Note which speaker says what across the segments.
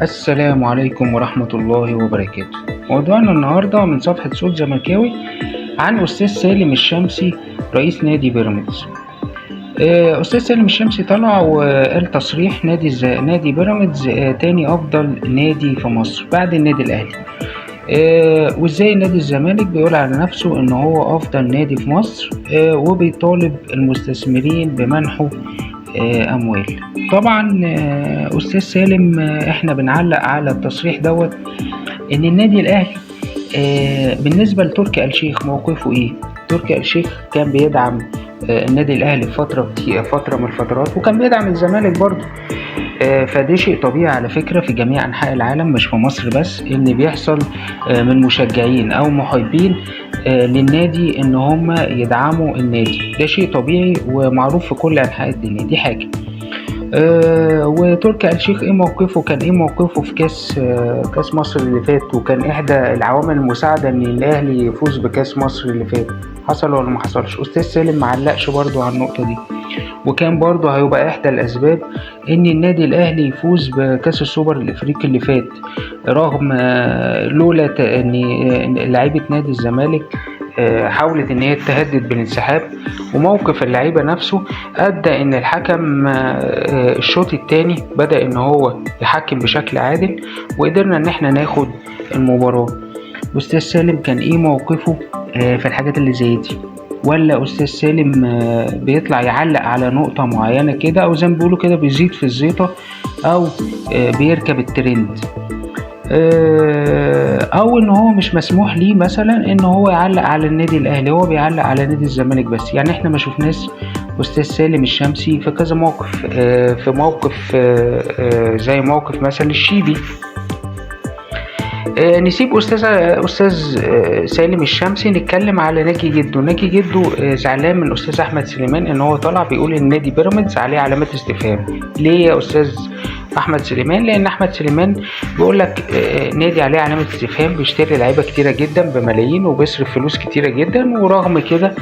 Speaker 1: السلام عليكم ورحمة الله وبركاته. موضوعنا النهاردة من صفحة صوت زملكاوي عن أستاذ سالم الشامسي رئيس نادي بيراميدز. أستاذ سالم الشامسي طلع وقال تصريح نادي بيراميدز تاني أفضل نادي في مصر بعد النادي الأهلي. وإزاي نادي الزمالك بيقول على نفسه إن هو أفضل نادي في مصر، وبيطالب المستثمرين بمنحه أموال. طبعا أستاذ سالم، إحنا بنعلق على التصريح دوت إن النادي الأهلي بالنسبة لتركي آل الشيخ موقفه إيه؟ تركي آل الشيخ كان بيدعم النادي الأهلي في فترة من الفترات، وكان بيدعم الزمالك برضه. فده شيء طبيعي على فكرة في جميع أنحاء العالم، مش في مصر بس، إن بيحصل من مشجعين أو محبين للنادي إن هم يدعموا النادي. ده شيء طبيعي ومعروف في كل أنحاء الدنيا، دي حاجة. وتركي آل الشيخ ايه موقفه؟ كان ايه موقفه في كاس مصر اللي فات؟ وكان احدى العوامل المساعدة ان الاهلي يفوز بكاس مصر اللي فات. حصل ولا ما حصلش؟ استاذ سالم معلقش برضو على النقطة دي، وكان برضو هيبقى احدى الاسباب ان النادي الاهلي يفوز بكاس السوبر الافريقي اللي فات، رغم لولا ان لعيبة نادي الزمالك حاولت ان هي تهدد بالانسحاب، وموقف اللعيبة نفسه ادى ان الحكم الشوط الثاني بدا ان هو يحكم بشكل عادل، وقدرنا ان احنا ناخد المباراة. استاذ سالم كان ايه موقفه في الحاجات اللي زي دي؟ ولا استاذ سالم بيطلع يعلق على نقطة معينة كده، او زي ما بيقولوا كده بيزيد في الزيطة، او بيركب الترند، او ان هو مش مسموح ليه مثلا ان هو يعلق على النادي الاهلي، هو بيعلق على نادي الزمالك بس. يعني احنا ما شفناش استاذ سالم الشامسي في كذا موقف، في موقف زي موقف مثلا الشيبي. نسيب استاذ سالم الشامسي، نتكلم على ناجي جدو. ناجي جدو زعلان من استاذ احمد سليمان ان هو طلع بيقول ان نادي بيراميدز عليه علامات استفهام. ليه يا استاذ احمد سليمان؟ لان احمد سليمان بيقول لك نادي عليه علامة استفهام، بيشتري لعيبة كتيرة جدا بملايين وبيصرف فلوس كتيرة جدا، ورغم كده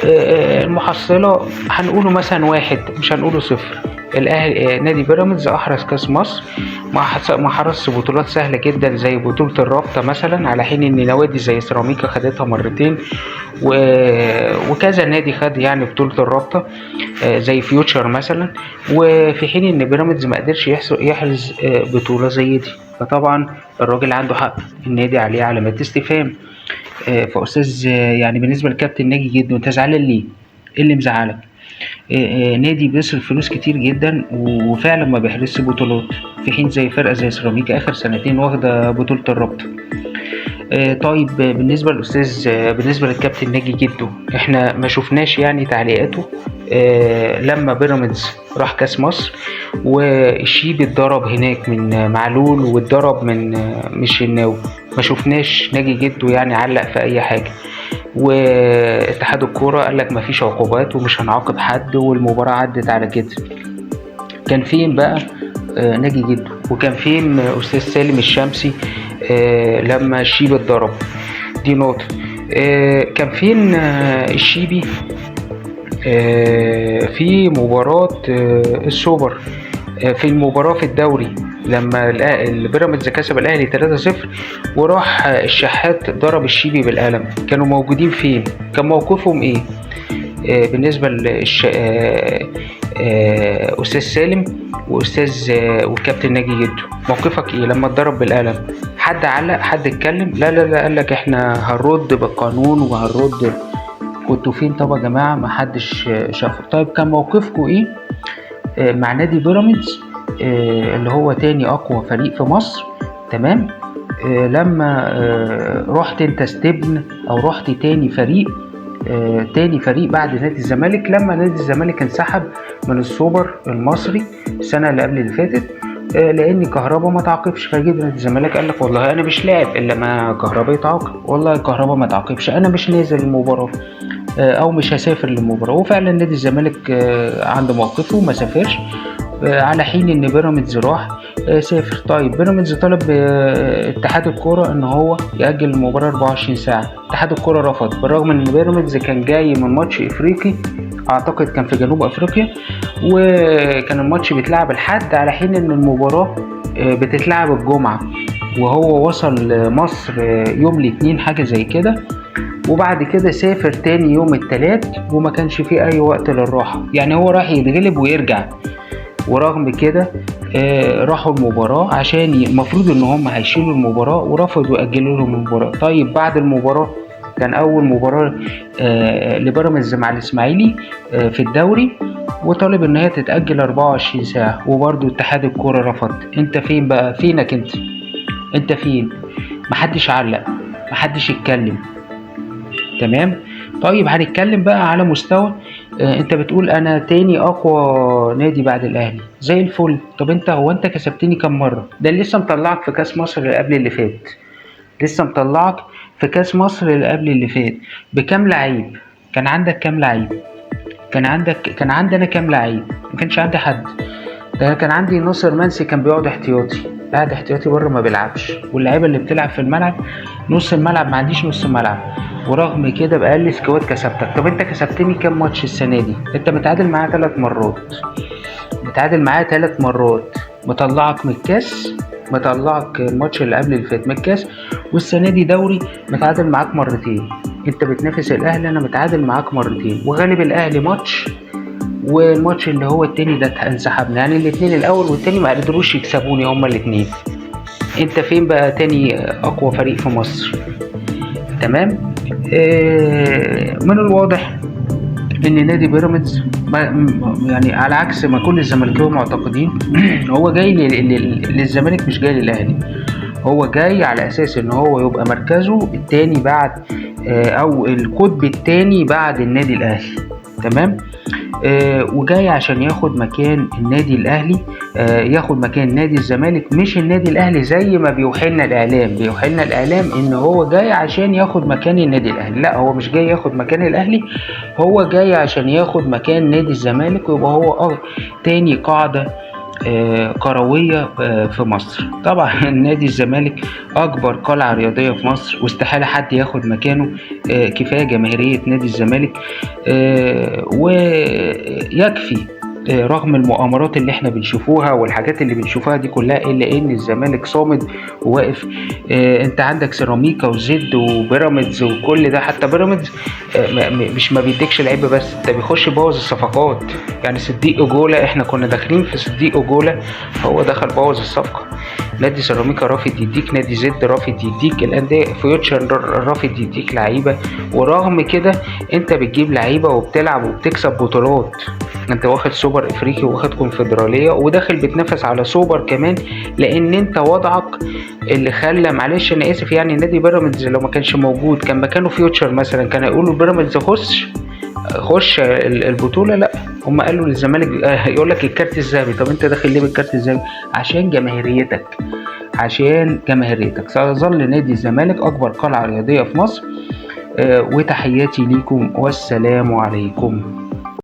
Speaker 1: المحصلة هنقوله مثلا 1، مش هنقوله 0. الاهلي نادي بيراميدز احرز كاس مصر، ما حرزش بطولات سهلة جدا زي بطوله الرابطة مثلا، على حين ان نوادي زي سيراميكا خدتها مرتين، وكذا نادي خد يعني بطوله الرابطة زي فيوتشر مثلا، وفي حين ان بيراميدز ما قدرش يحرز بطوله زي دي. فطبعا الراجل عنده حق، النادي عليه علامات استفهام. فاستاذ يعني بالنسبة للكابتن ناجي جدا، انت زعلان ليه؟ ايه اللي مزعلك؟ نادي بيصرف فلوس كتير جدا وفعلا ما بيحرزش بطولات، في حين زي فرقه زي سيراميكا اخر سنتين واخده بطوله الرابطة. طيب بالنسبة للاستاذ بالنسبة للكابتن ناجي جدو، احنا ما شفناش يعني تعليقاته لما بيراميدز راح كاس مصر والشيبي اتضرب هناك من معلول واتضرب من الشناوي، ما شفناش ناجي جدو يعني علق في اي حاجة. واتحاد الكورة قال لك مفيش عقوبات ومش هنعاقب حد، والمباراة عدت على كده. كان فين بقى ناجي جدو؟ وكان فين استاذ سالم الشامسي لما الشيبي اتضرب؟ دي نقطة. كان فين الشيبي في مباراة السوبر، في المباراة في الدوري لما البيراميدز كسب الاهلي 3-0 وراح الشحات ضرب الشيبي بالقلم؟ كانوا موجودين فين؟ كان موقفهم ايه؟ بالنسبة استاذ سالم واستاذ والكابتن ناجي جدو، موقفك ايه لما اتضرب بالقلم؟ حد علق؟ حد اتكلم؟ لا لا لا، قال لك احنا هنرد بالقانون وهنرد. كنتوا فين طب يا جماعة؟ ما حدش شافه. طيب كان موقفكم ايه مع نادي بيراميدز اللي هو تاني اقوى فريق في مصر؟ تمام، لما رحت انت استبن او رحت تاني فريق بعد نادي الزمالك، لما نادي الزمالك انسحب من السوبر المصري السنة اللي قبل اللي فاتت لان كهربا ما تعاقبش، فجيت نادي الزمالك قال لك والله انا مش لاعب الا ما كهربا يتعاقب، والله كهربا ما تعاقبش انا مش نازل المباراة او مش هسافر للمباراة. وفعلا نادي الزمالك عند موقفه ما سافرش، على حين ان بيراميدز راح سافر. طيب بيراميدز طلب اتحاد الكورة ان هو ياجل المباراة 24 ساعة، اتحاد الكورة رفض، بالرغم ان بيراميدز كان جاي من ماتش افريقي اعتقد كان في جنوب افريقيا، وكان الماتش بيتلعب الحد، على حين ان المباراة بتتلعب الجمعة، وهو وصل مصر يوم الاثنين حاجة زي كده، وبعد كده سافر تاني يوم التلات وما كانش فيه اي وقت للراحة. يعني هو راح يتغلب ويرجع، ورغم كده راحوا المباراة عشان المفروض ان هم هيشيلوا المباراة، ورفضوا يأجلوا لهم المباراة. طيب بعد المباراة كان اول مباراة لبيراميدز مع الاسماعيلي في الدوري، وطالب ان هي تتأجل 24 ساعة، وبرضه اتحاد الكورة رفض. انت فين بقى؟ فينك انت؟ انت فين؟ محدش علق، محدش يتكلم. تمام. طيب هنتكلم بقى على مستوى، انت بتقول انا تاني اقوى نادي بعد الاهلي، زي الفل. طب انت هو انت كسبتني كام مرة؟ ده لسه مطلعك في كاس مصر اللي قبل اللي فات، لسه مطلعك في كاس مصر اللي قبل اللي فات بكام لعيب؟ كان عندك كام لعيب؟ كان عندنا كام لعيب؟ ما كانش عندي حد. ده كان عندي ناصر منسي كان بيقعد احتياطي، قاعد احتياطي بره ما بيلعبش، واللعيبة اللي بتلعب في الملعب نص الملعب ما عنديش نص ملعب، ورغم كده بأقل squad كسبتك. طب انت كسبتني كام ماتش السنة دي؟ انت متعادل معايا 3 مرات، متعادل معايا 3 مرات، مطلعك من الكاس، مطلعك الماتش اللي قبل اللي فات من الكاس، والسنة دي دوري متعادل معاك مرتين. انت بتنافس الاهلي، انا متعادل معاك مرتين، وغالب الاهلي ماتش، والماتش اللي هو التاني ده انسحبنا. يعني الاتنين الاول والتاني ما قدروش يكسبوني هما الاتنين. انت فين بقى تاني اقوى فريق في مصر؟ تمام. من الواضح ان نادي بيراميدز يعني على عكس ما كل الزملكاويه معتقدين هو جاي للزمالك مش جاي للاهلي. هو جاي على اساس ان هو يبقى مركزه التاني بعد او القطب التاني بعد النادي الاهلي. تمام. وجاي عشان ياخد مكان النادي الاهلي، ياخد مكان نادي الزمالك مش النادي الاهلي، زي ما بيوحلنا الاعلام. بيوحلنا الاعلام ان هو جاي عشان ياخد مكان النادي الاهلي. لا، هو مش جاي ياخد مكان الاهلي، هو جاي عشان ياخد مكان نادي الزمالك، ويبقى هو تاني قاعدة كروية في مصر. طبعا نادي الزمالك اكبر قلعة رياضية في مصر، واستحالة حد ياخد مكانه. كفاية جماهيرية نادي الزمالك، ويكفي رغم المؤامرات اللي احنا بنشوفوها والحاجات اللي بنشوفها دي كلها، الا ان الزمالك صامد وواقف. انت عندك سيراميكا وزد وبيراميدز وكل ده، حتى بيراميدز مش ما بيديكش لعيبة بس، ده بيخش يبوظ الصفقات. يعني صديق اجولا، احنا كنا داخلين في صديق اجولا، هو دخل بوظ الصفقة. نادي سيراميكا رافض يديك، نادي زد رافض يديك، الاندية فيوتشر رافض يديك لعيبة، ورغم كده انت بتجيب لعيبة وبتلعب وبتكسب بطولات. انت واخد سوبر افريقي واخد كونفدراليه وداخل بتنافس على سوبر كمان، لان انت وضعك اللي خلى، معلش انا اسف، يعني نادي بيراميدز لو ما كانش موجود كان مكانه فيوتشر مثلا، كان هيقولوا بيراميدز خش البطولة. لا، هم قالوا للزمالك يقول لك الكارت الذهبي. طب انت داخل ليه بالكارت الذهبي؟ عشان جماهيريتك، عشان جماهيريتك. سيظل نادي الزمالك اكبر قلعه رياضية في مصر. وتحياتي ليكم والسلام عليكم.